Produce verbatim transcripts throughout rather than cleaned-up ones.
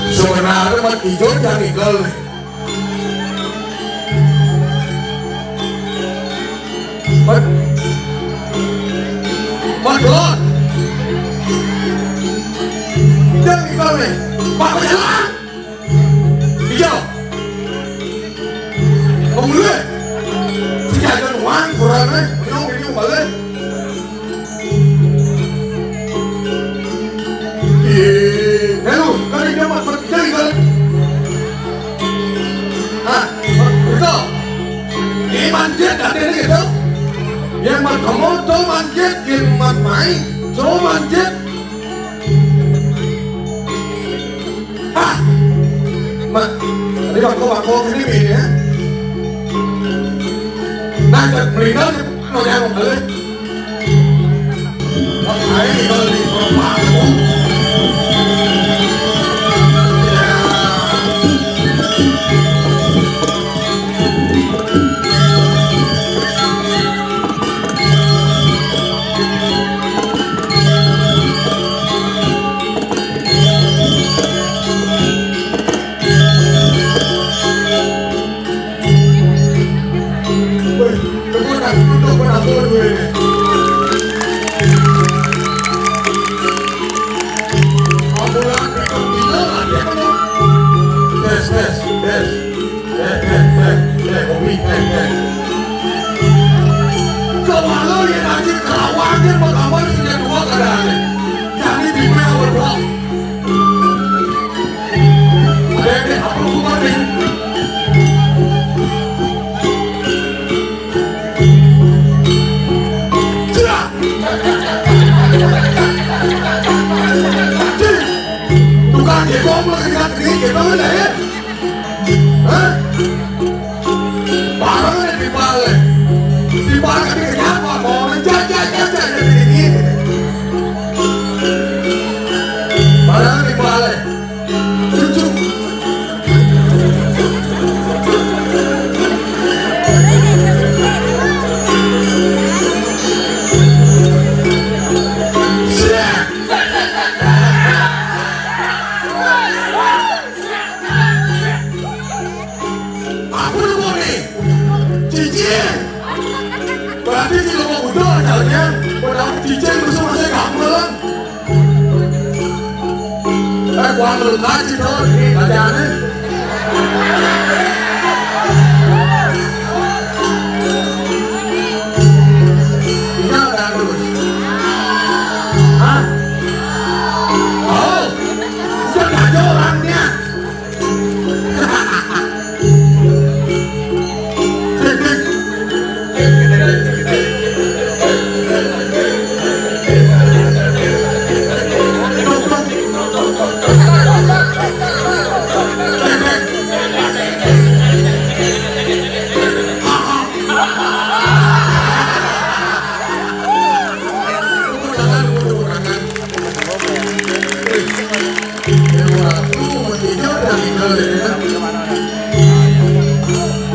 Sebenarnya mah ijo jangan igel. Mad. Mad, Lon. Jangan igel nih. Pak Pejalan. Ijo. Ngomong dulu. Sejajan uang kurang, eh. Minum, minum, balik. Hello, kali dia mat mat kali kali. Ah, betul. Ini manjit ada ini gitu. Yang mat kamu tuh manjit, yang mat main, tuh manjit. Ah, mat, ini bangku bangku ini ya. Nah, meninggal mau yang balik. Wah, lu kasih dong, ini kerjaannya. Iya, udah terus. Hah? Oh, udah ada orangnya.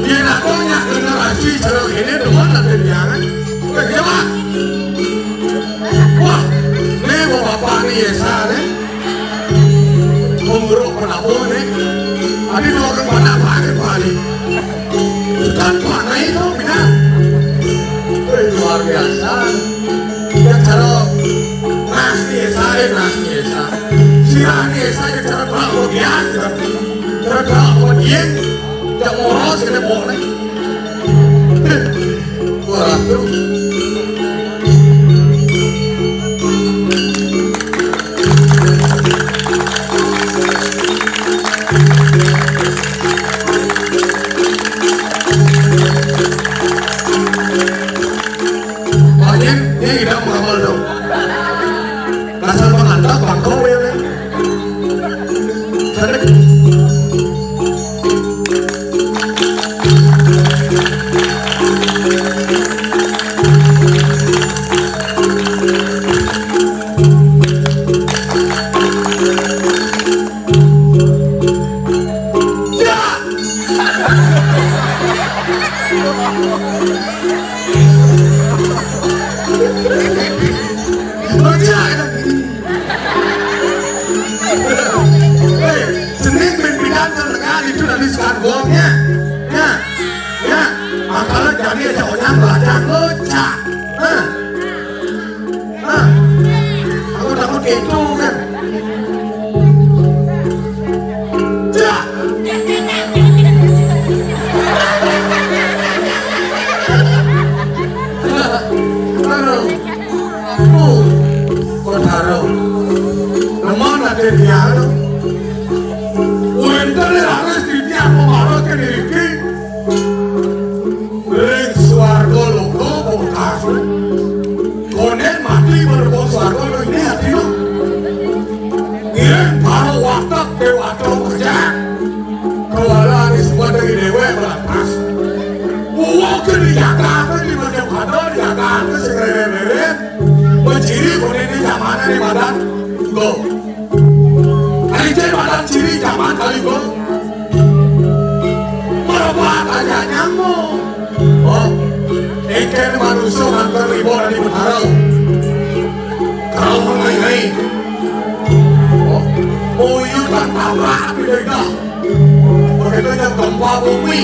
Dia nak banyak generasi cerah ini, demen ada dia, kan? Oke, ya, Pak. Wah, ini mau bapak nih, ya, saya, nih. Umroh penabur, nih. Tadi dua ke mana, Pak, nih, Pak, nih. Bukan Pak, nah, itu, pindah. Wih, luar biasa. Ya, cara Nas ni Esa, eh, Nas ni Esa. Sira ni Esa, ya, cara kelak kau bias, cara, cara kelak kau dieng, ya, moros, kena boleh. Orang tu. Anjing, ini tidak mengamal dong. Kasar mengantap bangkau ya, Leng. Cari. Ya! Hei, jeneng pimpinan terdengar itu dari sekarang, ya. Ya. Ya. Akal jadi aja orang belajar baca. Hah? Hah? Aku takut itu, kan. Ya. Aduh. Aduh. Kotaro. Lemah nanti dia, aduh. Wénten leres titiang pemara keniriki. Ring swarga loka pamekasé. Koné mati merga swarga lho, ini ati lho. Ngiring para watek déwata pejah. Kewala anis pada déwék belantas. Uwok dijagaké di meja pada, dijagaké sing réréd-réréd. Menciri koné ini jamané di badan. Go. Kali cai madan ciri jaman kali go. Merbuat aja nyambung. Oh, ikan manusia nganter ribut dari Betara. Kau mengenai. Oh, muyutan tabrak di lidah. Begitu yang gempa bumi,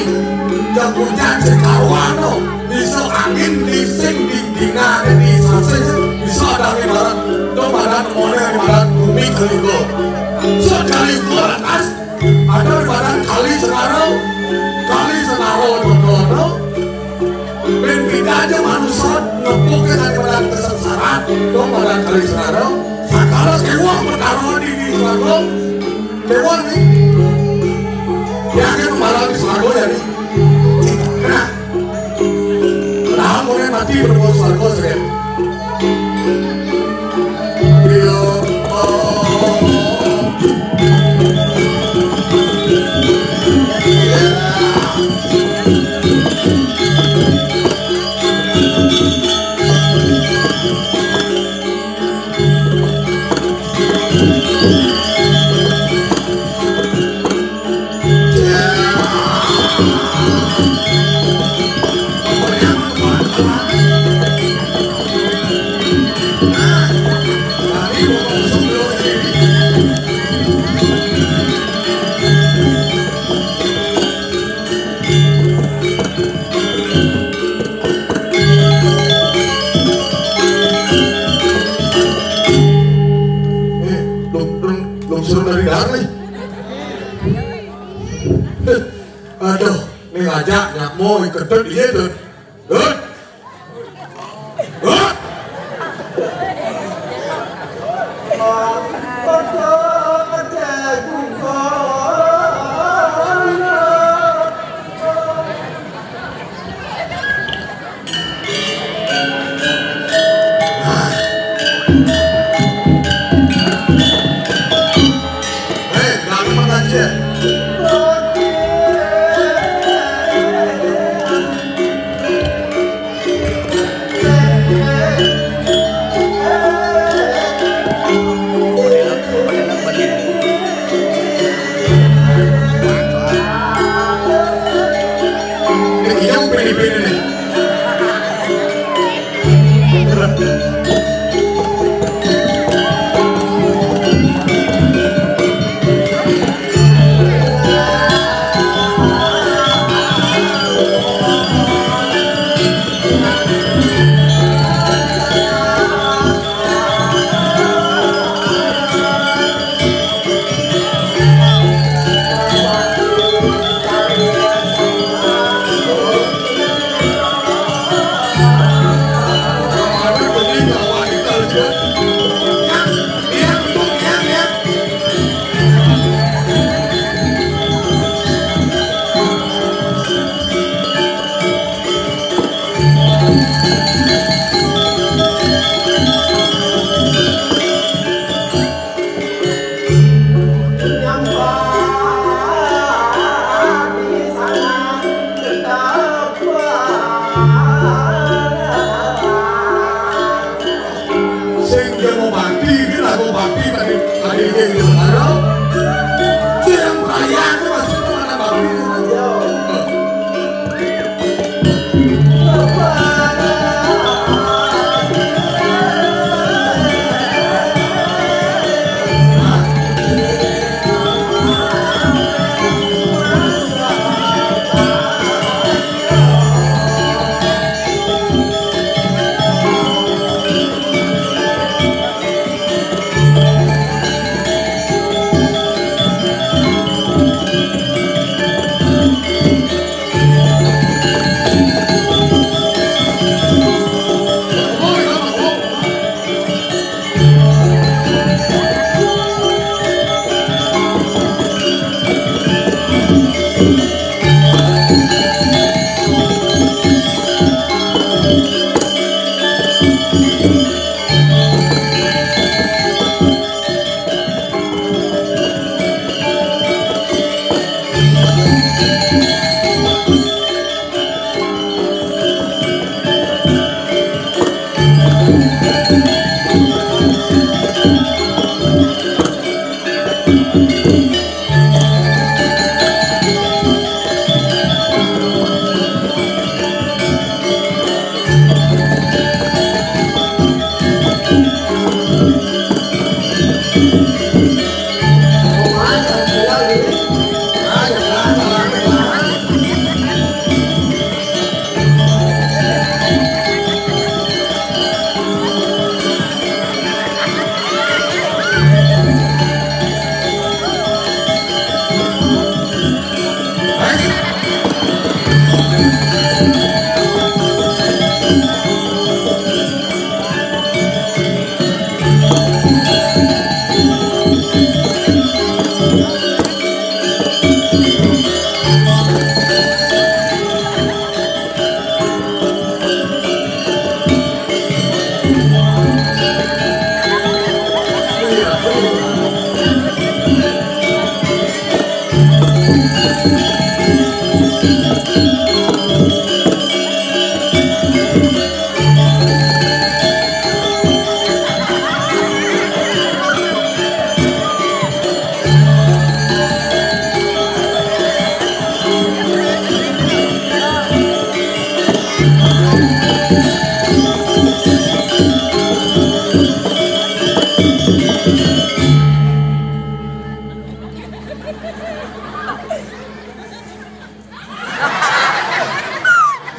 yang hujan sekaruan, oh. Bisa angin, bising, di dina, di sasih, bisa ada angin barat. Itu badan mulai di badan bumi keligo. Sekali gua lantas, ada di badan kali Senaro, kali Senaro, Dodono. Ben beda aja manusia, ngepukin ada badan kesengsaraan, itu badan kali Senaro. Sakala kéwah bertaruh di, di Senaro, kéwah nih. Yakin malah di Senaro ya nih. Nah, Padahal mulai mati berbuat swarga, sering. Iya. Eh, dong, dong. Suruh dari dalam nih. Aduh, nih aja nyamo ikedet iya tuh. Hah? Hah? Hei, jangan makan, Cek. Sing dia mau mati, dia lah mau mati tadi, tadi dia itu. Aduh. Sing yang kaya itu masih mana mati.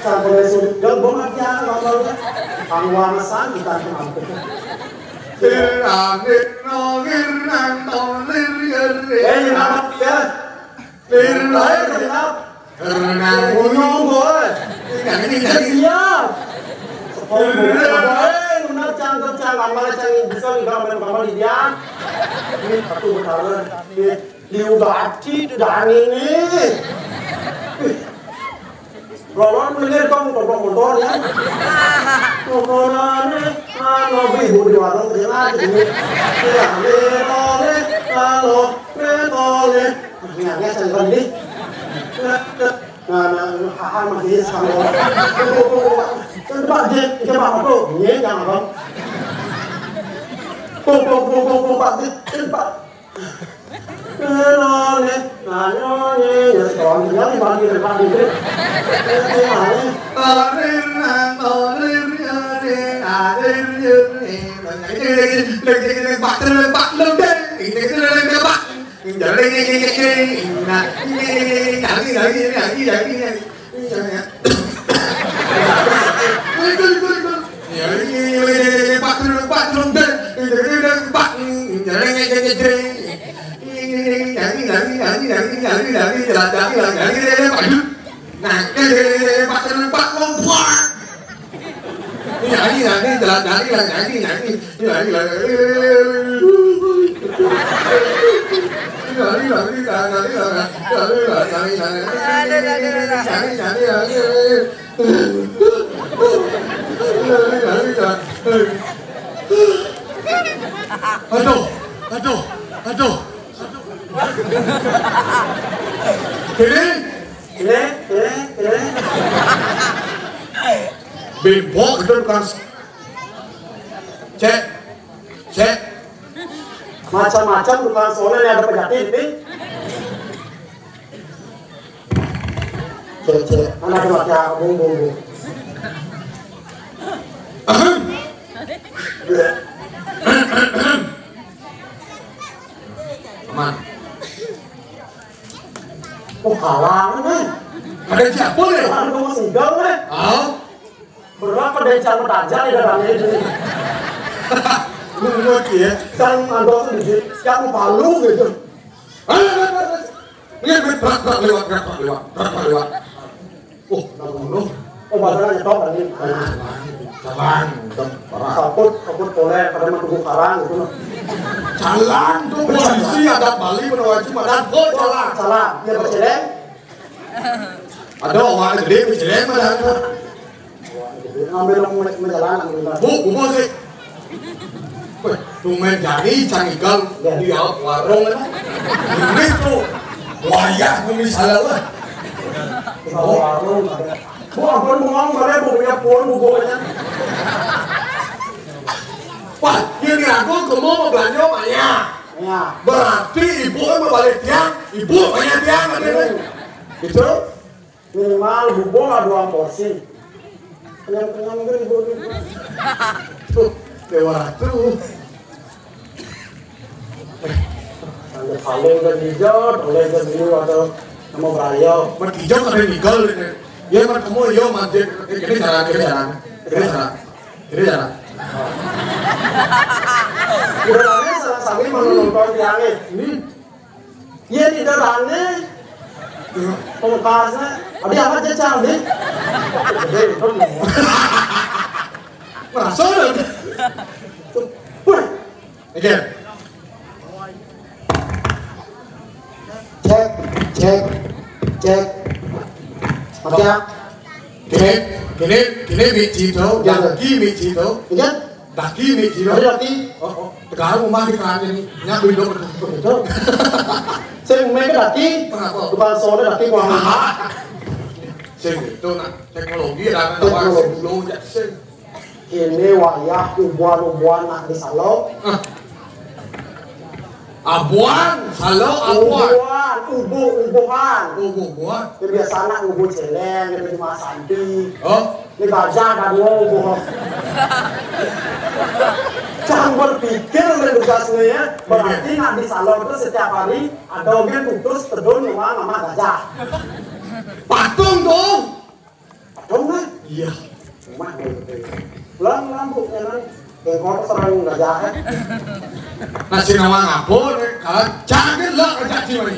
Sampun sulit gembong aja ngomong. Pangwangsan kita tuh ampun. Lir angin, no, lir nang, to, lir Lahir genap. Karena gunung, boy. Ini jadi siap. Sekolah, boy. Luna cangkem, cang, amal, cang, bisa juga main kamar di dia. Ini satu bertaruh. Ini diobati, tidak angin ini. Lawan menir kamu toprak motor ya. Motorane, anu, ibu di warung dia lagi ini. Ya, metole, kalau metole. Ternyata saya kan ini. Nah, nah, haha, masih sama. Coba dia, coba aku. Ini yang apa? Tuh, tuh, tuh, tuh, tuh, Pak, dia, Pak. Nane, nane, ya, soalnya di mana kita Pak, gitu. Ini mana? Aduh, aduh, aduh. Kene, kene, kene, kene. Bebok itu tukang s-, cek, cek. Macam-macam tukang sole ini ada penyakit ini. Cek, cek. Mana ada mati aku, bung, bung, bung. Ahem. Aman. Oh, kalangan, eh. Ada siapa, eh? Ada kamu singgal, eh. Ah? Berapa dari cara tajam ya, Bang? Ini. Lu ngerti ya? Yang ada tuh di, yang palu gitu. Ayo, ayo, ayo, ayo. Ini, ini, berat, berat lewat, berat, berat lewat, berat, berat lewat. Oh, berat, berat. Oh, badannya nyetok tadi. Jalan, jalan, udah parah. Kaput, kaput boleh, pada mau tunggu karang gitu. Jalan tuh, polisi ada Bali, pada wajib ada, oh, jalan. Salah, dia berceleng. Ada orang gede berceleng, ada. Ngambil mau menjalanan gitu. Bu, bu, bu, sih. Weh, tumben jani cang igal di warung, kan? Ini tuh wayah bumi salah, wah. Di warung, ada. Bu, ampun, bengong, boleh, bu, punya pun, bu, bu, aja. Wah, ini aku kemu mau belanja, Maya. Ya. Berarti ibu mau balik tiang, ibu banyak tiang, ada. Gitu. Minimal bubur lah dua porsi. Kenyang-kenyang kan ibu ni. Tuh, dewa ratu. Ada paling ke hijau, boleh ke biru atau nama berayo. Berhijau kan ada legal. Ya, bertemu, yo, masjid. Ini cara, ini cara. Ini cara. Ini cara. Udah lama salah sami mau nonton tiangnya. Ini. Iya, tidak aneh. Pamekasnya, ada apa aja, Cang, deh? Gede, itu nih. Merasa udah. Wah. Oke. Cek, cek, cek. Oke. Kene, kene, kene mik cito, ya, daki mik cito. Iya. Daki mik cito. Ada daki. Oh, oh. Tegal rumah di kerajaan ini. Nyak beli dong. Betul. Sing mik daki. Kenapa? Tukang sore daki kurang rumah. Sing itu nak teknologi dan teknologi. Dulu ya sing. Ini wayah ubuhan-ubuhan nak di salon. Ah. Abuan, halo, abuan. Ubuhan, ubuh-ubuhan. Ubuh-ubuhan. Ya, biasa anak ubuh celeng, gitu, cuma santi. Oh. Ini gajah, kan, ubuh. Jangan berpikir, main tugasnya, ya. Berarti, iya, nak di salon itu setiap hari ada ogen putus, tedun, rumah, mama gajah. Patung tuh. Dong, ah. Iya. Rumah, gitu. Pulang, pulang, Bu, ya, kan? Yang kotor, serang gajah, kan? Nasi nawang apa, kalau jangan lah kerja di mana?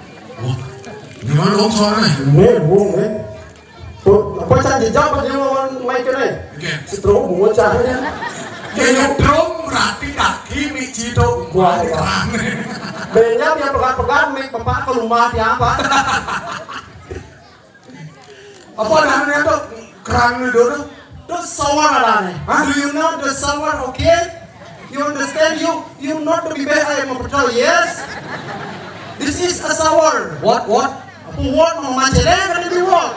Wah, gimana dong suaranya? Ini, bu, ini. Apa cang jejak pas dia ngomong mic ini? Oke. Setrum, bungut cahaya. Jadi drum berarti kaki mi cido. Wah, wah. Benya dia pegat-pegat mic bapak ke rumah dia apa? Apa namanya tuh? Keran dulu. Terus sawar ada nih. Hah? Do you know the sawar? Okay? You understand? You you not to be bad. I am a patrol. Yes. This is a sawar. What, what? Apa what? Mau mancing kan di what?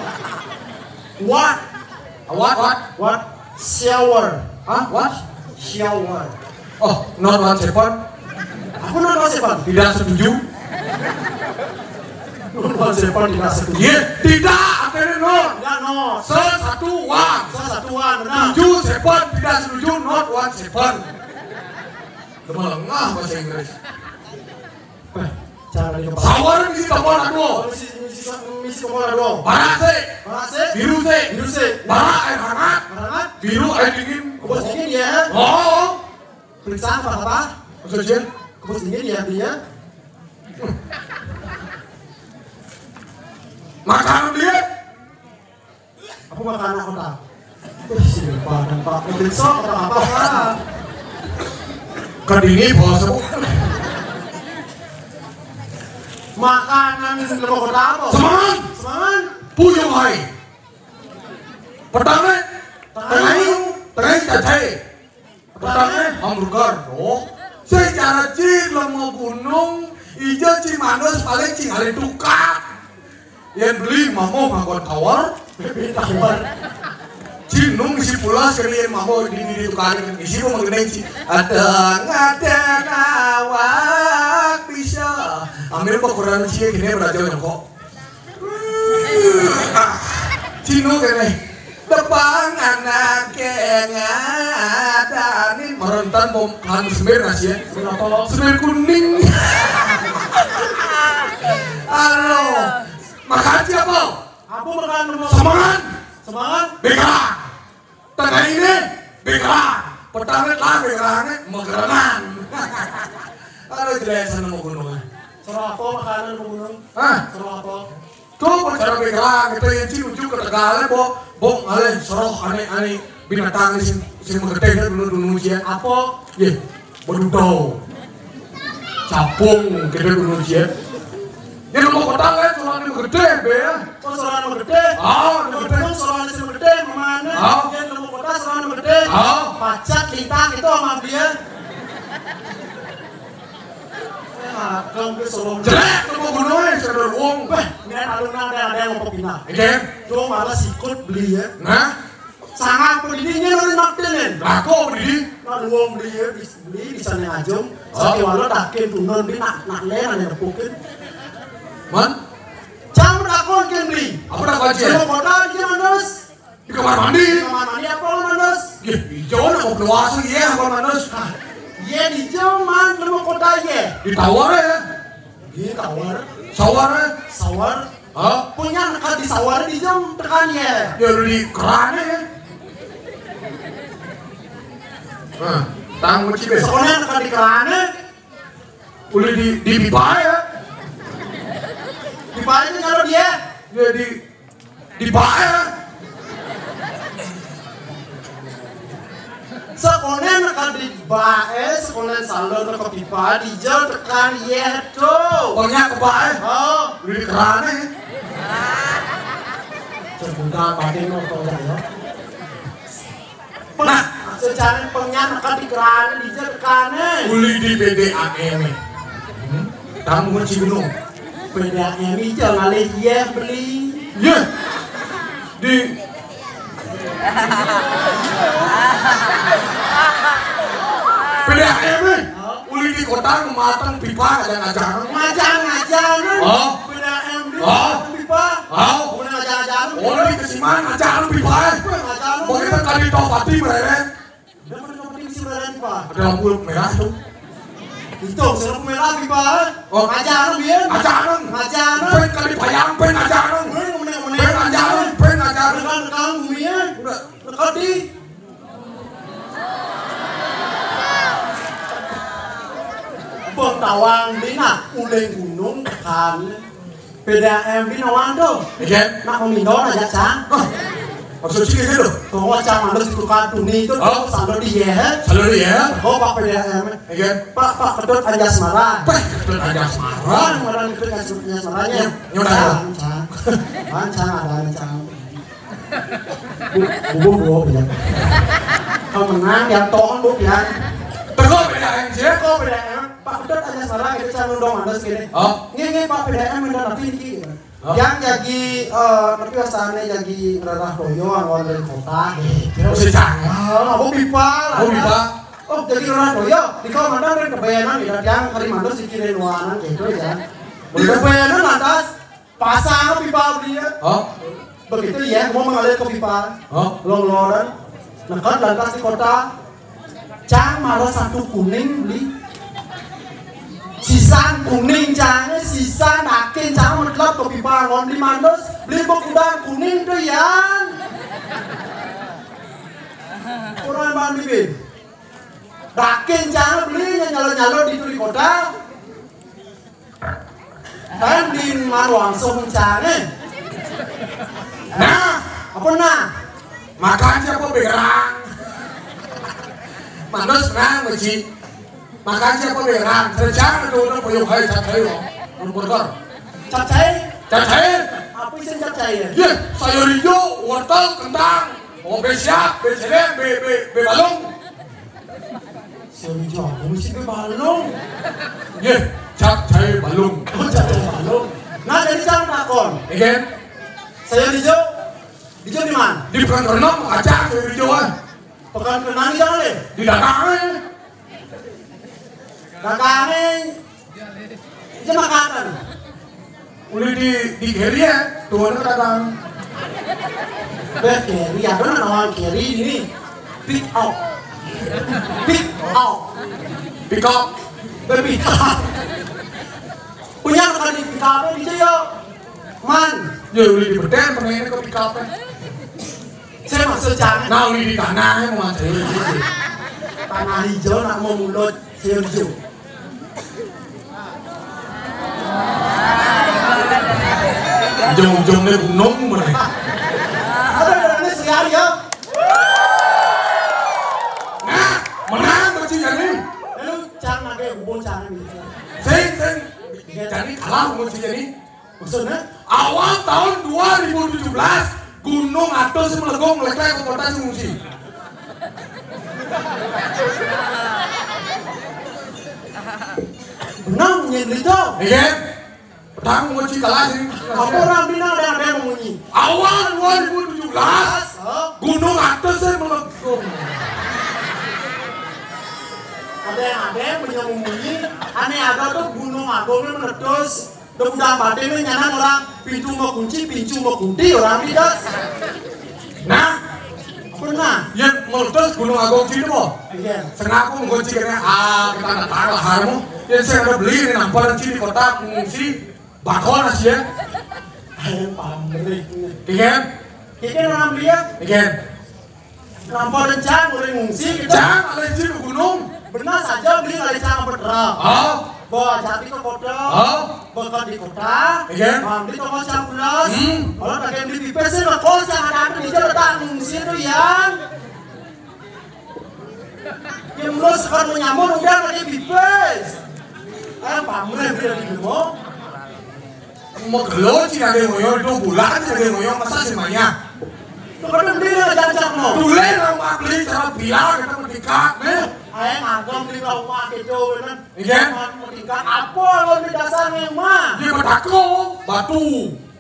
What? A what, what? What? Shower. Hah? What? Shower. Oh, not one second. Aku not one second. Tidak setuju. Not one second tidak setuju. Iya, tidak. Akhirnya no. Enggak no. Sesatuan. Sesatuan, benar. Tujuh second tidak setuju, not one second. Udah melengah bahasa Inggris. Eh, cara dia sawar misi kepala dua. Misi, misi, misi kepala dua. Bara sih. Bara sih. Biru sih. Biru sih. Bara air hangat. Air hangat. Biru air dingin. Bos dingin ya. Oh. Periksa apa apa? Maksudnya? Bos dingin ya artinya. Makanan dia. Apa makanan kota? Ih, sumpah, dan Pak Mobil Sok, apa apa? Kan ini bos. Makanan di kota apa? Semangan. Semangan. Puyuh hai. Petangnya. Tengah. Tengah. Tengah cacai. Petangnya hamburger. Oh. Secara cing lemo gunung, ijo cing manus paling cing hari tukar. Yang beli mamo ngangkon tower, baby tower. Cinung isi pula sekalian mamo di di tukar isi mau mengenai ci. Ada ngada awak bisa. Ambil ukuran sih gini beraja nyongkok. Cino kene. Depan anak kengadanin merentan bom kan semir nasi ya. Kenapa? Semir kuning. Halo. Makan siapa? Aku makan nomor. Semangat. Semangat. Bégrang. Tengah ini bégrang. Petang lah bégrangnya magerengan. Aduh, jelek sana mau gunungnya. Soroh apa makanan mau gunung? Hah? Soroh apa? Coba cara bégrang, kita yang sih ujuk ke Tegalnya, bo, bo, ngalih soroh aneh-aneh binatang sing, sing magedé dulu dulu sih. Apa? Yé, bedudau. Capung, kita dulu sih. Yén lemu kota kan, sorohané gedé, bé. Oh, sorohané gedé. Ah, gedé. Bedudau sorohané sing gedé, mana? Ah. Yén lemu kota sorohané gedé. Ah. Pacak, lintang itu sama dia. Makan ke soroh. Jelek, lemu gunungnya, sadar wong. Wah, ini ada, ada yang mau pindah. Oke. Cuma malah sikut beli ya. Nah? Sangat pedidihnya lho makdenen. Lah kok pedidih? Nah, wong beli ya, bis-, beli bisa nih ajum. Oh. Sakiwala takin tunun di nak, nak lé nang nepukin. Man? Cang takon kén beli. Apa takon aja? Lemu kota dia manus. Di kamar mandi. Di kamar mandi apa manus? Yé, ijo nak mau keluar sih ya, apa manus? Ah, iya di jauh man, lemu kota iya. Di tower ya? Di tower. Tower ya? Tower. Hah? Punya nekad di sawar di jam tekan ya. Ya lu di kerannya ya. Nah, tanggung sih besok. Sekolah nekad di kerannya. Udah di, di pipa ya. Pipa itu kalau dia. Ya di, di pipa ya. Sekolah nak di baé, sekolah salon nak ke pipa, di jel tekan yé to. Pokoknya ke baé. Oh. Di kerannya. Sebentar pakai motor ya. Nah, secara pengen nak di kerannya, di jel tekan. Uli di P D A M. Hmm? Tamu kunci gunung. P D A M itu ngalih iya beli. Iya. Di P D A M, eh. Uli di kota mateng pipa aja ngajar. Ngajar, ngajar. Oh. P D A M di pipa. Oh. Udah ngajar, ngajar. Oh, di kesiman ngajar pipa. Ngajar. Pokoknya kali topati mereret. Dapat kompetisi berani, Pak. Ada lampu merah tuh. Itu, saya lampu merah, Pak. Oh. Ajaran, Bian. Ajaran. Ajaran. Pen kali payang, pen ajaran. Pen, pen, pen. Pen ajaran, pen ajaran. Dekat, dekat, bumi ya. Udah. Dekat di. Bang Tawang, di nak, uling gunung, tekan. P D A M di nawang tuh. Iya. Nak memindah aja, Cang. Oh. Maksud sih gitu. Tuh, Cang, harus tukar tuni itu, oh, tuh, selalu di ya. Selalu di ya. Oh, Pak P D A M. Iya. Pak, Pak Ketut Anjasmara. Pak Ketut Anjasmara. Orang, orang Ketut Anjasmaranya. Iya, nyudah. Cang, Cang. Cang, Cang, ada nih, Cang. Bu, bu, bu, bu, ya. Kalau menang, ya, tohon, bu, ya. Teko P D A M, sih. Teko P D A M. Pak Ketut Anjasmara, itu calon dong, ada segini. Oh. Nge, nge, Pak P D A M, minta nanti, niki. Oh. Yang jadi, eh, tapi asalnya jadi rerah toyo, anggon dari kota. Gitu. Mesti canggih. Oh, aku pipa, oh, pipa. Oh, jadi rerah toyo. Di komandan dari kebayanan, ya, yang hari mantu si kiri luanan, gitu, ya. Di kebayanan, lantas, pasang pipa dia. Oh. Begitu ya, mau mengalir ke pipa. Oh. Long-longan. Nekat lantas di kota. Cang malah satu kuning beli. Sisan kuning cang, sisan dakin cang metlep ke pipa ngon beli mandos, beli bekudang kuning tuh yan. Kurang bang bibit. Dakin cang beli nyalo-nyalo di, di kota. Kan di maruang semencane. Nah, apa nah? Makan siapa berang? Manus nah, mesti. Makan siapa berang? Secara itu udah puyuh hai cat hai lo. Burger. Cat hai? Cat hai? Apa sih cat hai ya? Iya, sayur hijau, wortel, kentang. Oh, be siap, be sedeng, be, be, be balung. Sayur hijau, apa sih be balung? Iya, cat hai balung. Oh, cat hai balung. Nah, jadi cang takon. Again? Sayur hijau, hijau di mana? Di Pekan Renong, aja sayur hijau ah. Pekan Renong di mana? Di dagangan. Dagangan. Dia makanan. Udah di, di Gary ya, tuh ada kadang. Beh, Gary, ada nama Gary ini. Pick up. Pick up. Pick up. Beh, pick up. Punya kali pick up di yo. Man. Ya, udah di beden, pernah ini ke pick up. Saya maksud jangan. Nah, ini di tanah ya mau ngajarin gitu. Tanah hijau nak mau mulut hijau. Ujung-ujungnya gunung mana? Ada, ada, ada siar ya. Nah, menang kecil ini. Lalu jangan pakai hubung jangan gitu. Sing, sing. Jadi kalah kecil ini. Maksudnya? Awal tahun dua ribu tujuh belas, gunung atus melegung, meleklek ke kota sing ngungsi. Benar, nyen itu. Iya. Petang ngungsi kalah sih. Apa orang bilang ada, ada yang mengunyi? Awal dua ribu tujuh belas, gunung atus melegung. Ada yang, ada yang punya mengunyi. Aneh ada tuh gunung agungnya meletus. Udah, udah mati nih, nyanan orang pintu mau kunci, pintu mau kunci orang tidak. Nah, pernah. Ya meletus gunung agung sini mau. Iya. Sengaku mau kunci karena ah kita nggak tahu lah harmu. Ya saya udah beli ini nampar di kota ngungsi bakal nasi ya. Ayo pamrih. Iya. Kita orang beli ya. Iya. Nampak rencang, orang ngungsi gitu. Cang, alai sini gunung. Benar saja beli alai cang apa terang. Oh. Bawa jati ke kota. Oh. Bakal di kota. Iya. Beli toko cang belas. Hmm. Kalau tak beli pipis sih, kalau cang ada di jalan tak ngungsi itu yang. Yang mulai sekarang menyambung udah pakai pipis. Ayo pamrih beli di rumah. Mau gelo sih ada ngoyo, itu bulan sih ada ngoyo, masa semuanya. Tuh kan beli lah jancang mau. Boleh lah mau beli cara bilang kita merdeka, nih. Ayo ngagem beli lah rumah gitu, kan. Iya. Merdeka apa kalau di dasar memang? Dia bertaku, batu,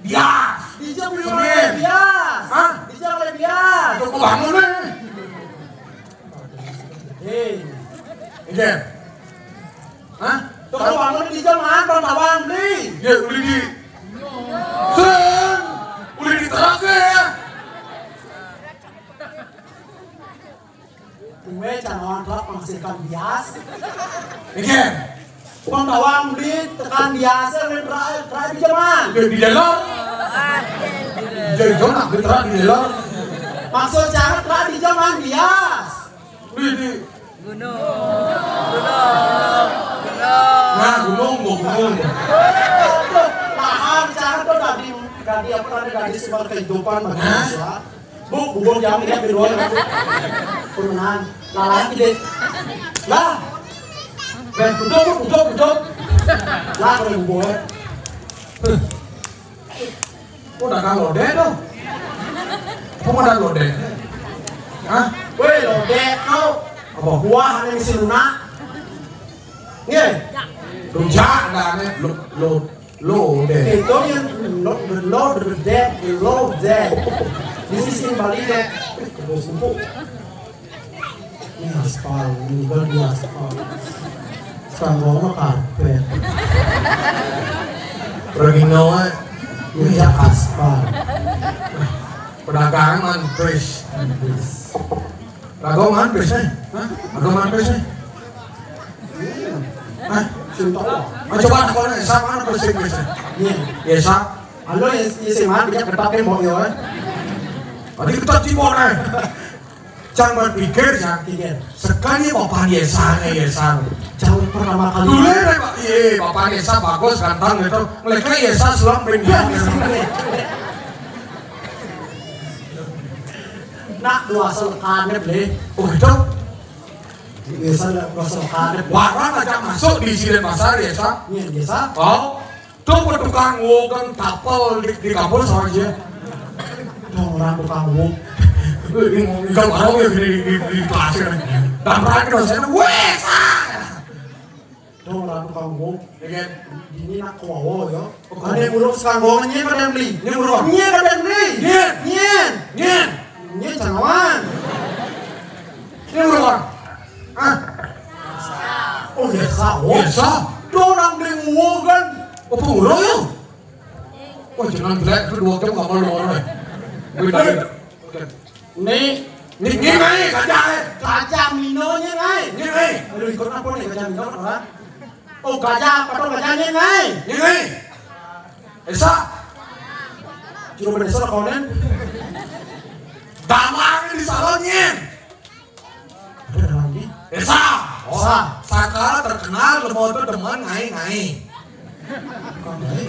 bias. Dijam beli semen. Bias. Hah? Dijam beli bias. Untuk bangun nih. Hei. Iya. Hah? Toko bangun di jaman, bang tawang beli. Ya, beli di. Sen, beli di truk ya. Kue canawan truk menghasilkan bias. Iya. Bang tawang beli tekan bias, beli truk, truk di jaman. Ya, di dalam. Jadi, jangan beli truk di dalam. Maksud jangan truk di jaman bias. Beli di Gunung. Gunung. Gunung. Nah, gunung, gunung, gunung. Paham, cara tuh tadi, tadi apa tadi, tadi sumber kehidupan bagi manusia. Bu, bubur jam ini kedua. Pemenang. Lalat ide. Lah. Ben, duduk, duduk, duduk. Lah, kalau bubur. Kok dagang lodeh tuh? Kok modal lodeh? Hah? Weh, lodeh tuh. Apa? Buah yang isi lunak. Nggih. Rujak ada nih. Lo, lo, lodeh. Itu yang lo, lo, lodeh, lodeh. Di sisi Bali deh. Terus empuk. Ini aspal, ini kan di aspal. Sekarang gua mah karpet. Pergi nawa, ini ya aspal. Pedagang man pris. Rago man pris eh? Hah? Rago man pris eh? Hah? Sinto. Ah, coba nak kau nak sama mana pris pris eh? Iya. Iya sa. Halo ya, iya sih man, dia ketatnya mau ya. Tadi ketat sih mau eh. Cang berpikir, cang pikir. Sekali bapak Yesa, Yesa. Cang pertama kali. Dulu ya, Pak. Iya, bapak Yesa bagus, ganteng gitu. Mereka Yesa selam pindah. Nak dua selekan deh. Oh, gitu. Yesa dua selekan deh. Warang aja masuk di sini pasar, Yesa. Iya, Yesa. Oh. Tuh tukang wokon tapel di, di kampus sama aja. Tuh orang tukang wok. Enggak mau ya di, di, di kelas kan. Dan perang kita sana, wes. Tuh orang tukang wok. Ya kan? Ini nak kuawo ya. Ada yang urus kanggongannya pada yang beli. Ini urus. Iya pada yang beli. Iya. Iya. Iya. Ini jangan. Ini berapa? Hah? Oh, biasa. Oh, biasa. Tuh orang beli nguwo kan. Oh, pengurus ya? Oh, jangan jelek, itu dua jam nggak malu orang. Beda, beda. Oke. Ini, ini, ini, naik, kaca, eh. Kaca minonya naik. Ini, naik. Aduh, ikut apa nih kaca mino, orang? Oh, kaca, apa tuh kacanya naik? Ini, naik. Esa. Cuma esa konen. Dalam Nyén. Ada lagi. Esa. Oh, Esa. Sakala terkenal lemot demen ngai-ngai. Bukan ngai.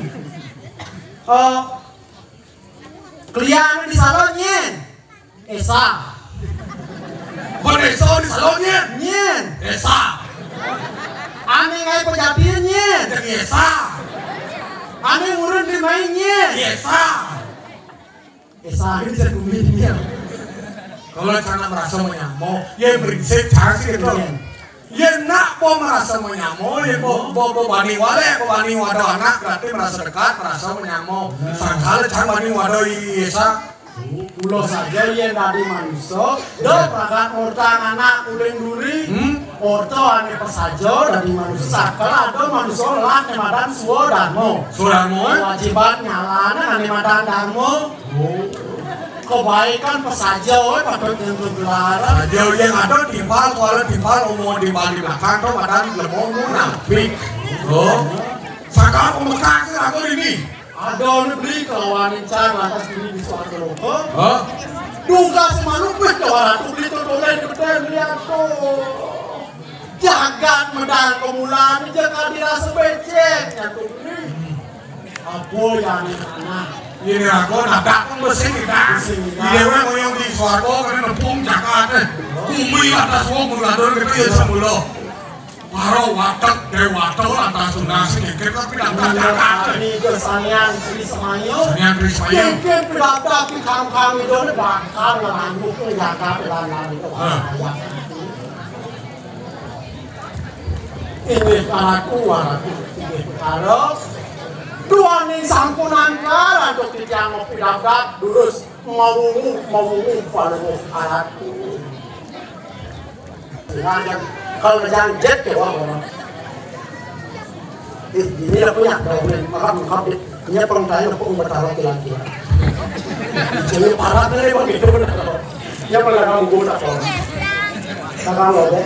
Eh, klian di salon nyén. Esa. Beneso di salon nyén. Nyén. Esa. Ané ngai pejati nyén. Jeung Esa. Ané ngurun di mai nyén. Esa. Esa aja bisa kuminya. Kalau cara merasa menyamo, ya berisik cang sih gitu. Iya. Ya nak mau merasa menyamo, ya mau mau mau bani wale, mau bani wadah anak berarti merasa dekat, merasa menyamo. Nah. Sangkal cang bani wadah Esa. Ulo saja yén dadi manusa, do pragat orta anak uling duri. Hmm? Orta ané pesaja dadi manusa sakel ada manusa lelah né madan swadarma. Swadarma, eh? Kewajiban nyalané ané madan darma. Oh. Kebaikan pesaja, wé, patut nyentuh gelaran. Saja yang ada timpal, kuala timpal, umur timpal di belakang, tuh madan lemong munafik. Oh. Sakal pemekak sih aku ini. Ada ané beli kelawan incar lantas beli di suatu loka. Hah? Duga semanuk wis kelawan ratu beli tuh toleh di betul beli aku. Jagat medang kemulan jagat dirasa becek nyatu beli. Apa yang anak? Ini aku nabrak pun besi kita. Besi kita. Di dewa ngoyong di suatu karena nepung jagat, eh. Bumi atas wong mengatur gitu ya semula. Para watek déwata lantas tunas ngiket tapi daftar jagat. Kami kesanian Tri Semaya. Sanian Tri Semaya. Ngiket daftar di kam-kam itu bakal ngangguk jagat lanang itu. Hah. Ini karaku waraku. Ini karo. Duaning sampun angkar antuk titiang ngopi daftar durus. Mawungu, mawungu, paluwuh alatku. Nah, kalau jangan jet ke bawah, bawah. Eh, ini dah punya, dah punya. Makan, makan, dia. Ini pengtai, aku bertaruh ke lagi. Jadi parah nih, Bang, gitu, benar. Dia pernah kamu guna, Bang. Kakak lo, Bang.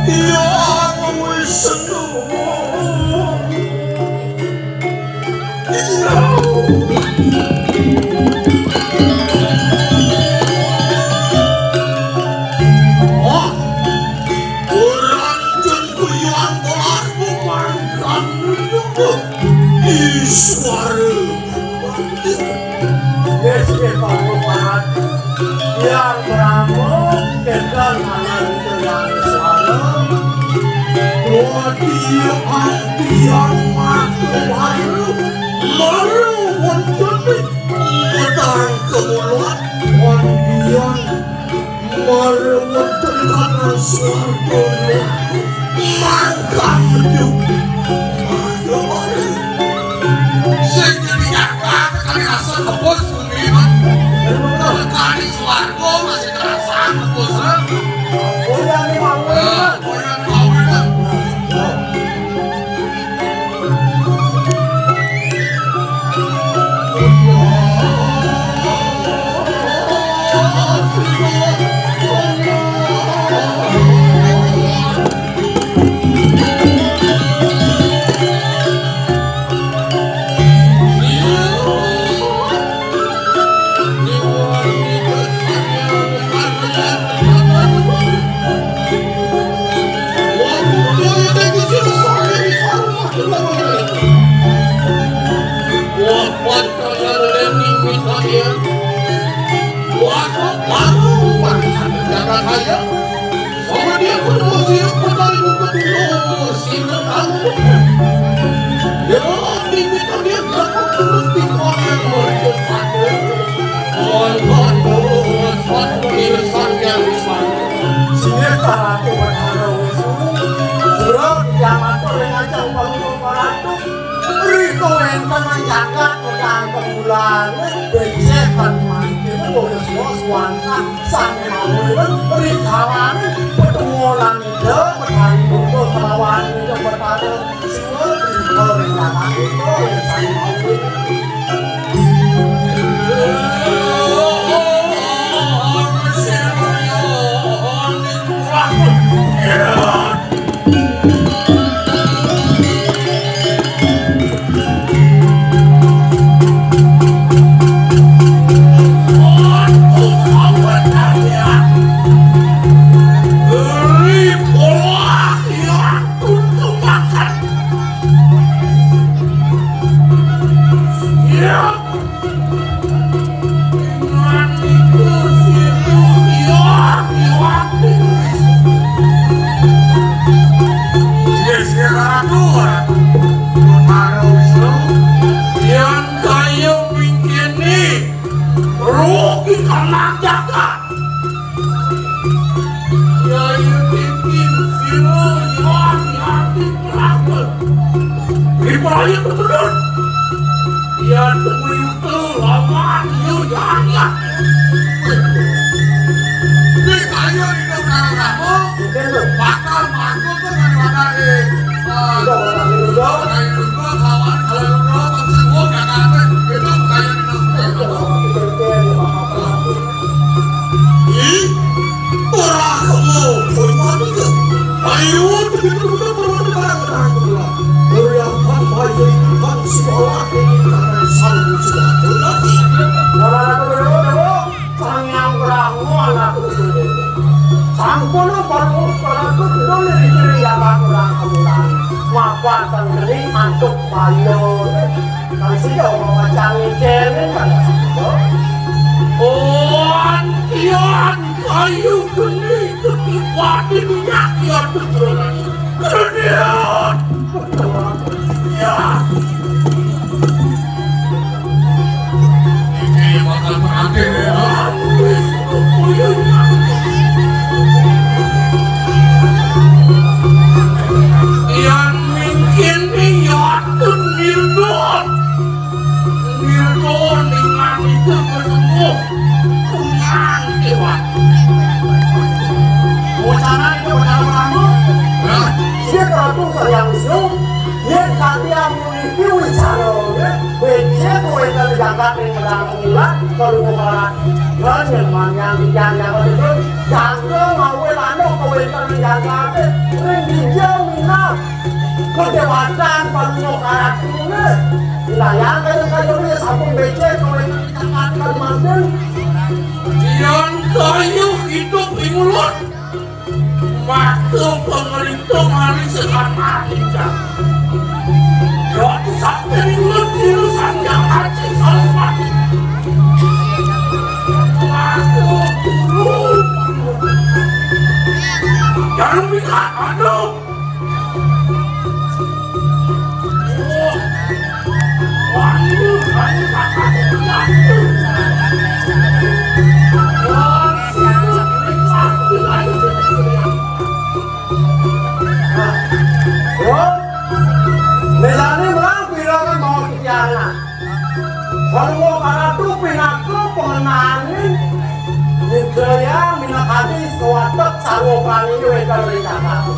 Hyang Wisnu. Wah, urang jun kuyang kelas pemangkam juga. Iswara. Wis, wis, Pak Bupati. Yang Brahma, kita mana itu yang Iswara? Dua dia yang mati baru, baru wonten pedang kemulan, wonten Mara wonten tanah swarga. Mangkam metu. Sing jadi nyata kali rasa kebus bumi, Mas. Kali swarga masih terasa kebus, eh? Goyang nih, Pak. Eh, goyang, goyang, Mas. Sira saratu Bathara Wisnu, sira diamatur ring ajeng Palungguh Paratu. Rika wénten ring jagat Kutang Kembulan, becik lan mangkin bodo suwa suwantah sami mawon rikalaning petuwonan Ida Betari Durga kalawan Ida Betara Yen kaya mingkene, roh kita nang jagat. Yai pimpin sira yang yati pelakon. Ribaya kebelut. Yan temuyuta lawan yu yang yati. Ning kaya dina Brahma, bakal mangkut to kan wadane. Ah, wadane Rudra, wadane Rudra, kawan, kalau Rudra, pasti gua gak ngapain. Itu kaya dina Brahma. Ih, ora kamu, kowe mati ya? Ayo, begitu benar benar benar benar benar. Ora apa-apa, ya, Tuhan, sekolah ini karena selalu sudah jelas. Ora aku dulu, dulu. Sang Hyang Brahma anak dulu. Sampun para para dulu dari diri yang aku rangkul. Mapan tenteri antuk bayo. Kan sida mawacane kene kan sida. Oh, antian kayu geni ketiba di minyak ya betul. Kemudian ya. Ini bakal berarti ya. Yang mungkin ya tuh Nirgon. Nirgon dengan itu bertemu dengan Dewa. Wacana itu benar-benar. Nah, siapa tuh yang Wisnu? Yén kadi amun iki wicarané, becik wénten jangkat ring medal pemula, Palungguh Parat. Lan yén manyang titiang jangkat itu, jaga ngawé lanuk kawéntenan jangkaté, ring dija minab kadéwatan Palungguh Parat kuné. Wilayah kaya-kaya sampun becik kawéntenan jangkat kadi mangkin. Yan kayuh idup ing mulut. Maka pangrintah mari sekarang. Ratu Sakti Ringut Siru Sanjang Aji Salmati. Maka turun. Jangan bilang aduh. Melani melang pirangan mau titiangan. Sarwa karatu pinaka pangenaning Widya minakadi sawatek sarwa praniné wénten ring jagat.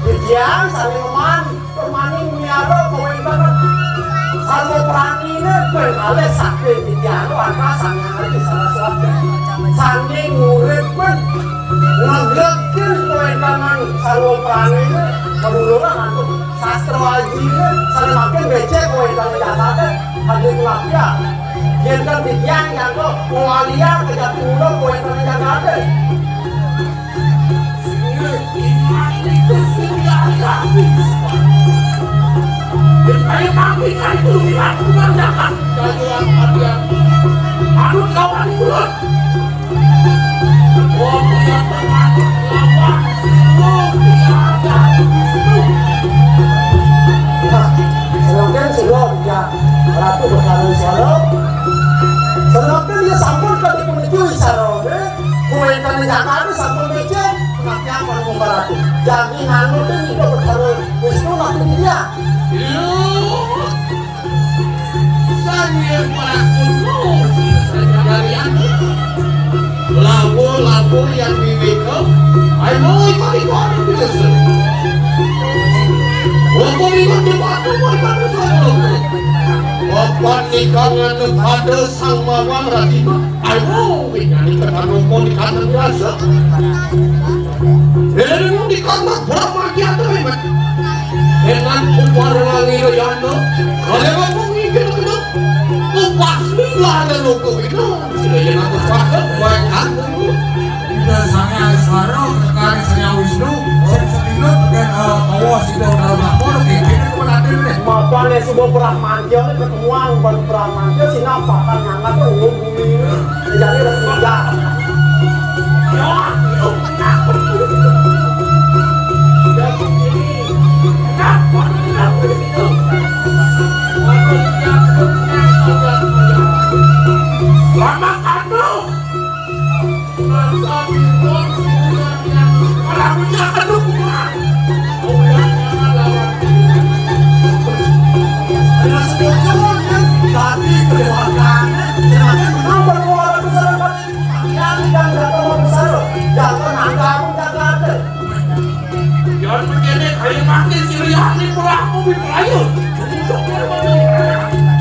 Titiang sané ngeman Permani miara kawéntenan sarwa praniné ping kalih saking Widya Loka Sang Hyang Aji Saraswati. Sané nguripin, ngregrekin kawéntenan sarwa praniné, paduluran antuk sastra ajiné, sané makin becik kawéntenan jagaté, hadir kulawarga. Yén kan Widya nyangka ngwaliang kejati mula kawéntenan jagaté. Nah, sedangkan sudah ya, Ratu berkali suara. Sedangkan dia sampun kami menuju isyarat. Kuwéntenan jagaté sampun becik, punapiang Palungguh Ratu. Jagi nganu ten idup betara Wisnu napi dia. Sang Hyang Prabu Sanjarian. Lawa-lawa yang wiwika. Ayo, ikut-ikut biasa. Walaupun ikut di batu, ikut di batu. Bapak nikah nganu pada Sang Mawang Radima. Ayo, winani tekan rupa di kandang rasa. Ilmu di kandang Brahma Kiata Remet. Dengan upar wangi rayana. Kalian aku ngikir kena. Upas mila ada luka wina. Sila yang aku pakai, baik kandang. Ida Sang Hyang Iswara, kekari Sang Hyang Wisnu, sing sedina, eh, kawa sida dalam lapor, kekir kepada diri. Mapan yang suba Brahmanja, ketemuan ban Brahmanja, sinampakan nyangat, oh, Jadi resmi dah. Selamat anu. Mantap, Bos. Orang punya kedua.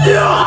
Ya.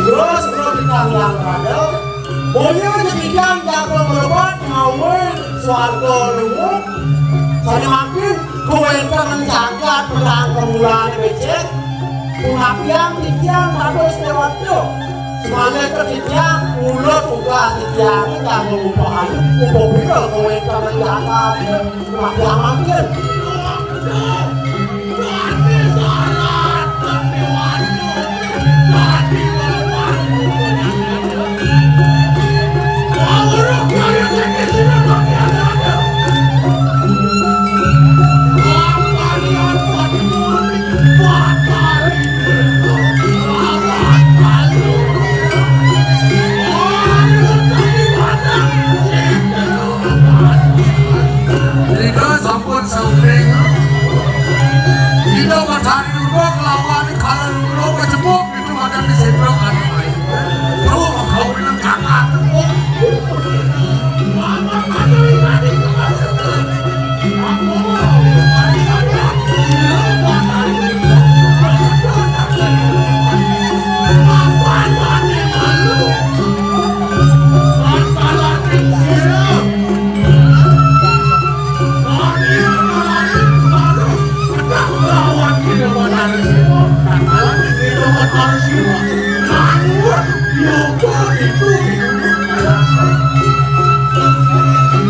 Terus, bro, kita ulang pada. Boya nyekikang jago merebut ngawin swarga luhur. Sané mangkin kawéntenan jagat menang kemulané becik. Pungatian titiang dados déwata. Semana titiang mula tugas titiang kanggo ngupahayu upapira kawéntenan jagat. Pungatian mangkin. Nika sampun sauring. Ida Batari Durga kelawan Kala Durga kecebok itu makan di sendok anu baik. Tuh, kau bilang kakak tuh.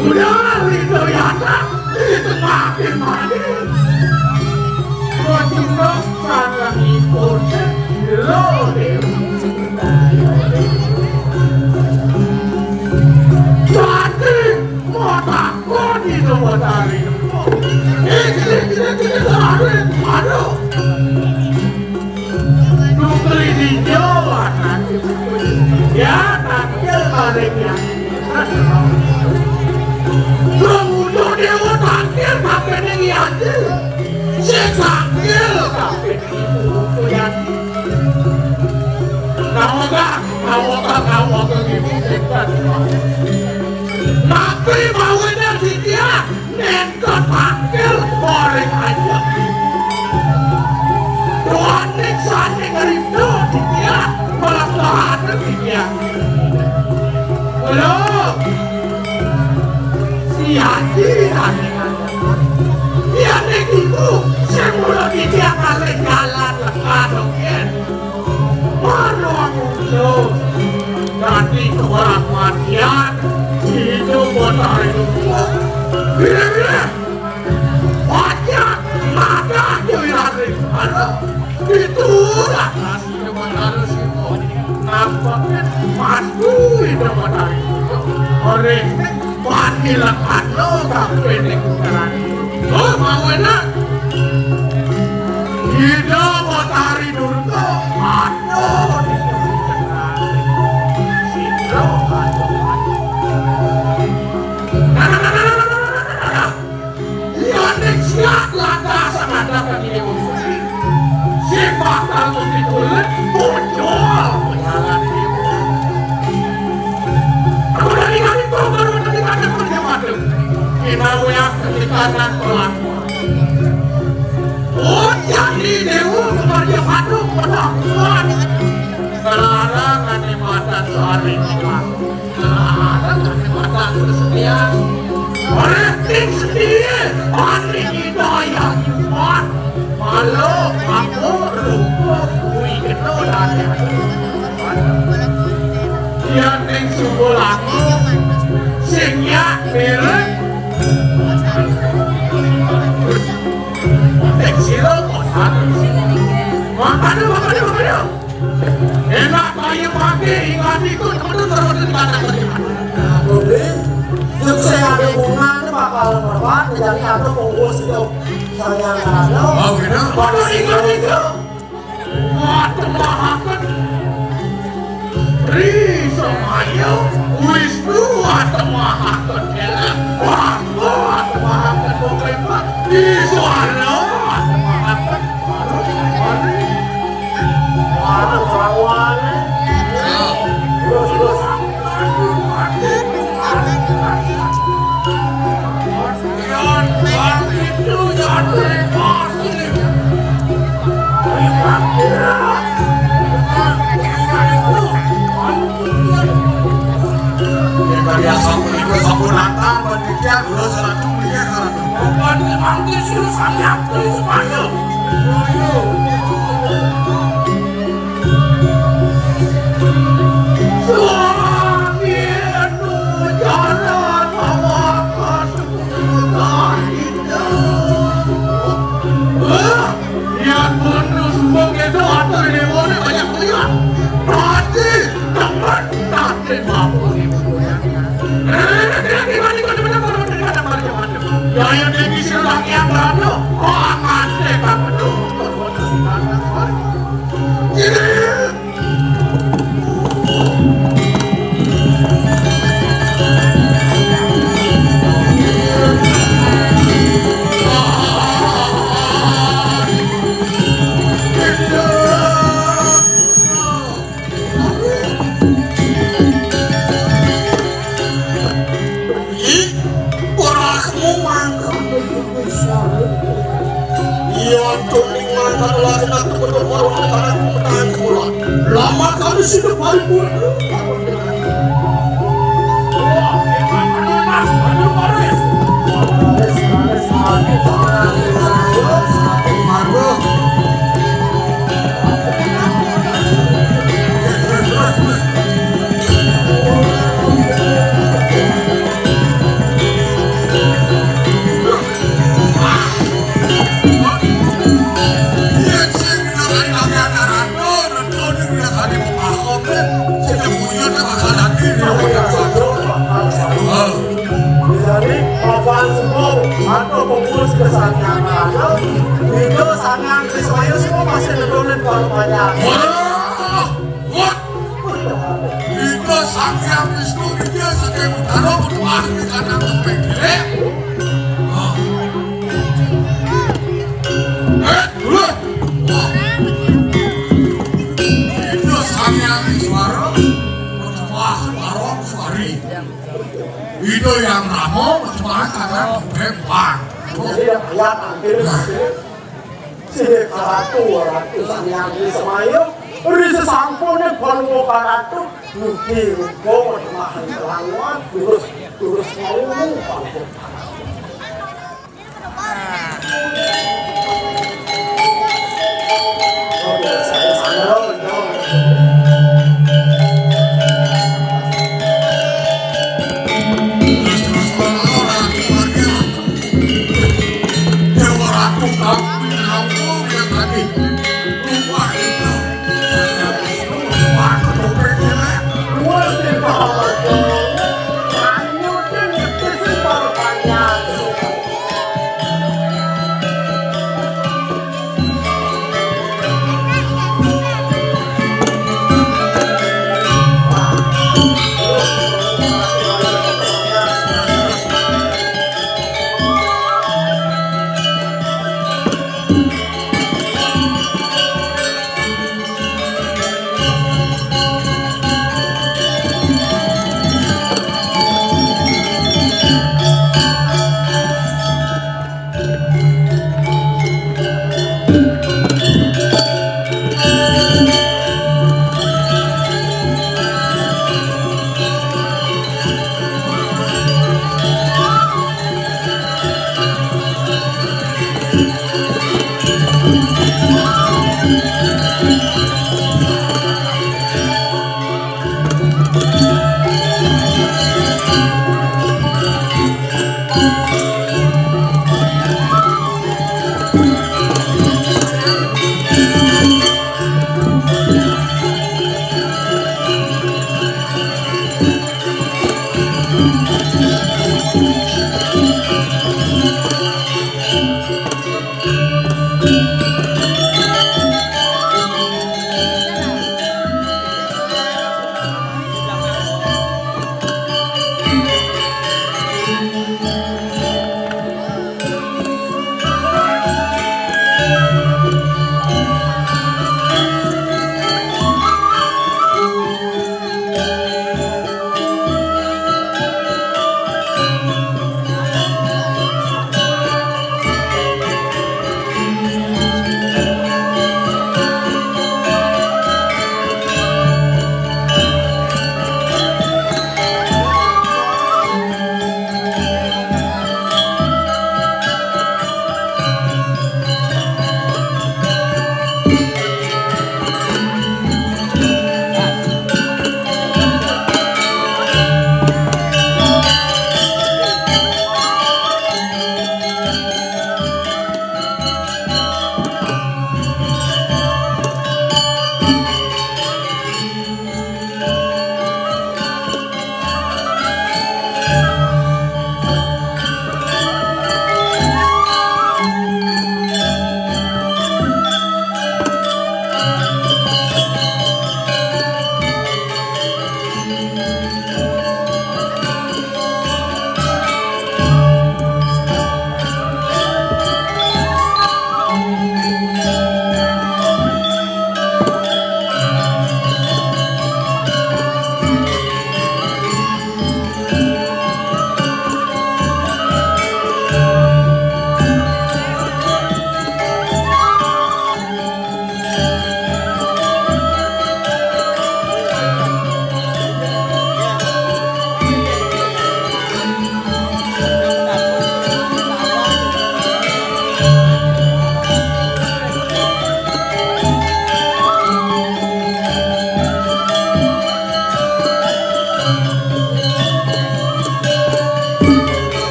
Udah, Rindu Yata, di tengah mati. Kocundok sarengipun Jero Dewi. Dadi matakon Ida Batari. Iki, iki, iki, iki, aduh. Nukri dinjo, ya, takdir balik ya. Wong utuh dewa takdir kabeh ning Yati. Sing takdir kabeh ibu utuh Yati. Nawaka, nawaka, nawaka ibu sinten? Napi mawene Ditya nenten takdir paring ajeng. Duaning sane ngrida Ditya, mlebet Ditya. Lho, siaji ane. Yen iku sing mula Ditya kalih jalan lekad, oke. Mara muncul dadi kewarapatian hidup Batari Dukuh. Bilih-bilih wajah madah Dewi Ratri. Aduh, itulah kasih Batari Siwa. Nampaknya madu hidup Batari Dukuh. Oleh Panilakan lo kabeh ning puteran. Oh, mau enak. Ida Batari Durga, aduh, Sidro, aduh, aduh. Iya, ning siap lantas menghadap ke diri musuh. Sing bakal mesti kulit muncul. Aku dari kali itu baru tadi ada kerja madu. Kita punya ketika dan pelaku. Oh, jadi dewa kerja madu pelakuan. Selarang animatan sehari ini. Ora ning setia, ora ning hidayah iman. Malah aku rupa kuwi kena lari. Yen ning sumber aku, sing yak mirip Ayo pakai ingat ikut betul terus di mana. Jadi, sing ada hubungan bakal berbuat, jadi ada fokus itu. Saya ada. Oh, gitu. Pada ingat itu. Wah, temahakan. Ri, semaya, Wisnu, wah, temahakan. Wah, wah, temahakan. Pokoknya, di suara, wah, temahakan. Baru, baru. Wah, lawannya. Terus, terus. Yang tadi asal itu sampun nantang, panitia dua seratus miliar seratus. Bukan manggil suruh sampai aku supaya. Suami anu jalan awak. Yang bener sumpah kita atur ini boleh banyak kuliah. Mati, teman, mati, mampu. Yang yang dia bisa lagi yang berada. Oh, mati, tak betul. Ih, ora kamu mangga. Iya, tuning mangga lagi nak betul baru akan aku bertahan pula. Lama kali sudah balik pula. Wah, hebat, aduh, Mas, aduh, Boris. Aduh. Jadi, papan semua atau pengurus kesenian ada, itu sangat di semua masih nerunin kalau banyak. Wah! Wah! Ida Sang Hyang Wisnu dia saking utara, wah, di kanan kepeng kiri. Ah. Eh, dulu. Wah. Ida Sang Hyang Iswara, wah, warung suari. Ida Hyang Rama, wah, kanan kepeng, wah. Jadi, ya, ya, tampil, tampil. Sing karatu, ratu Sang Hyang Wisnu, ri sesampune Baluka Karatu, nuti rupa wetmahan kelawan, terus, terus mau. Terus, terus, Dewa Ratu kami rawuh ya tadi. Lupa itu. Saya Wisnu, lupa ketoprak jelek. Luar biasa. Ayo, ngerti sih, baru tanya.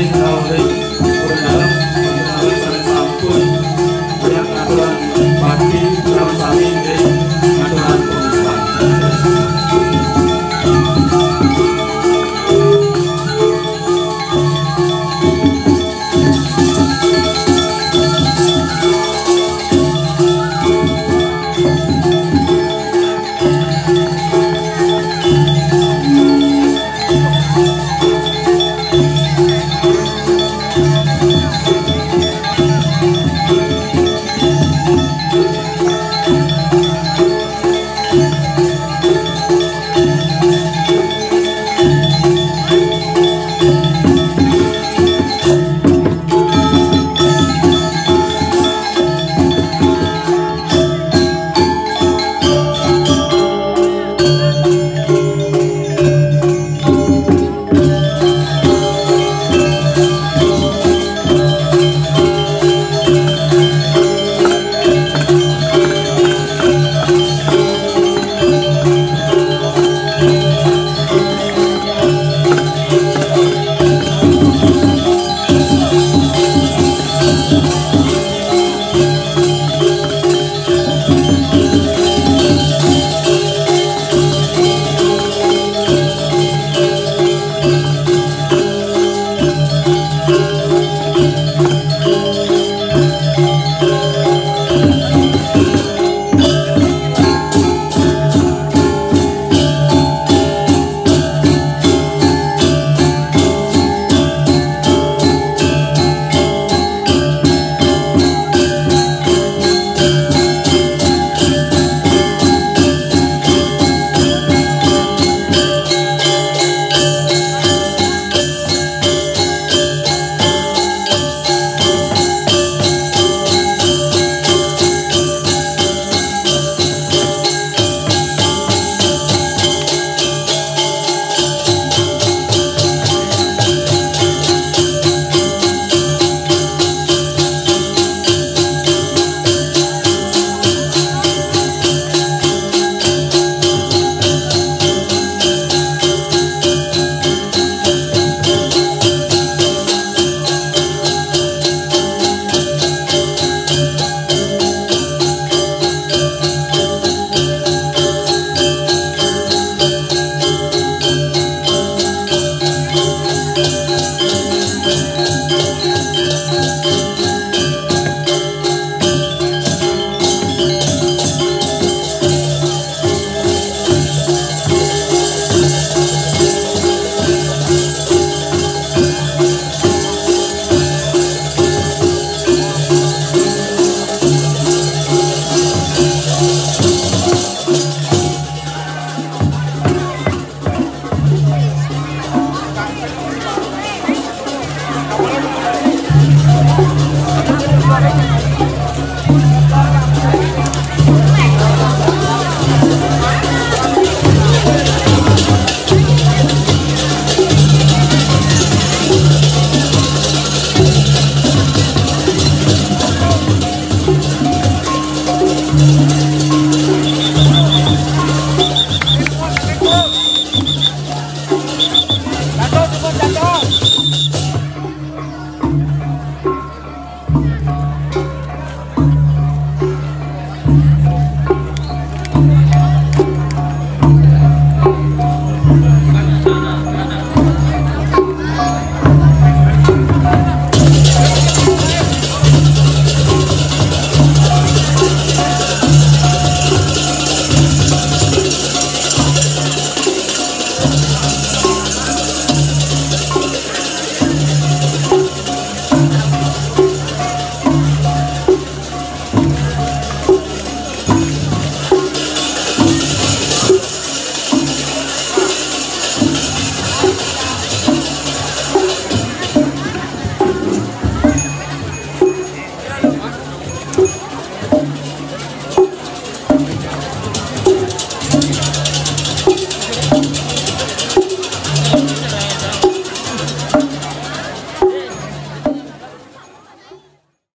Rawuh ring purun dalem, purun dalem sané sampun ngaturan bakti, utawi sami ring ngaturan pengorbanan.